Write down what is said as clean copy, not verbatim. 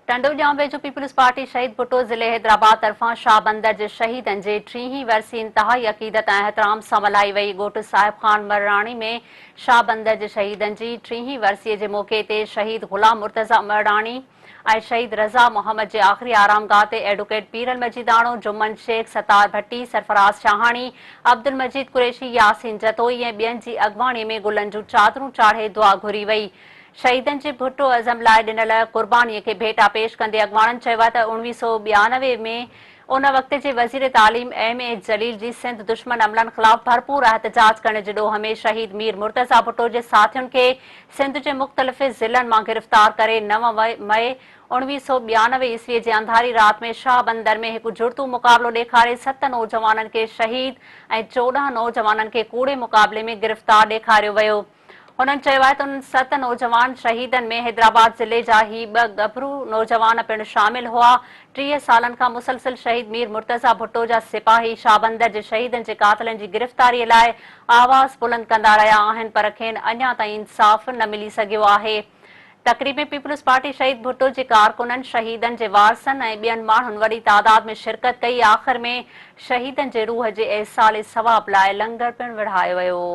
ٽنڊوڄام ويجهو peoples party شهيد ڀٽو ضلعي حيدرآباد طرفان شاهه بندر جي شهيدن جي ٽيهين ورسي انتهائي عقيدت ۽ احترام سان ملهائي وئي. ڳوٺ صاحب خان مرراڻي ۾ شاهه بندر جي شهيدن جي ٽيهين ورسي جي موقعي تي شهيد غلام مرتضيٰ مرراڻي ۽ شهيد رضا محمد جي آخري آرامگاهه تي ايڊوڪيٽ پيرل مجيداڻو، جمن شيخ، ستار ڀٽي، سرفراز شاهاڻي، عبدالمجيد قريشي، ياسين جتوئي ۽ ٻين جي اڳواڻي ۾ گلن جون چادرون چاڙهي دعا گهري وئي. شهيدن جي ڀٽو ازم لاء ڏنل قرباني کي ڀيٽا پيش ڪندي اڳواڻن چيو آهي ته 1992 ۾ ان وقت جي وزير تعليم ايم اي جليل جي سنڌ دشمن عملن خلاف ڀرپور احتجاج ڪرڻ جي ڏوهه ۾ شهيد مير مرتضيٰ ڀٽو جي ساٿين کي سنڌ جي مختلف ضلعن مان گرفتار ڪري 9 مئي 1992 عيسوي جي انڌاري رات ۾ شاهه بندر ۾ هڪ جڙتو مقابلو ڏيکاري ست نوجوانن کي شهيد ۽ 14 نوجوانن کي ڪوڙي مقابلي ۾ گرفتار ڏيکاريو ويو. هنن چيو آهي ته انهن ست نوجوان شهيدن ۾ حيدرآباد ضلعي جا هي ٻه ڳڀرو نوجوان پڻ شامل هئا. 30 سالن کان مسلسل شهيد مير مرتضيٰ ڀٽو جا سپاهي شاهبندر جي شهيدن جي قاتلن جي گرفتاري لاء آواز بلند ڪندا رهيا آهن پر کين اڃا تائين انصاف نه ملي سگهيو آهي. تقريب ۾ پيپلز پارٽي شهيد ڀٽو جي ڪارڪنن، شهيدن جي وارثن ۽ ٻين ماڻهن وڏي تعداد ۾ شرڪت ڪئي. آخر ۾ شهيدن جي روح جي ايصال ثواب لاء لنگر پڻ ورهايو ويو.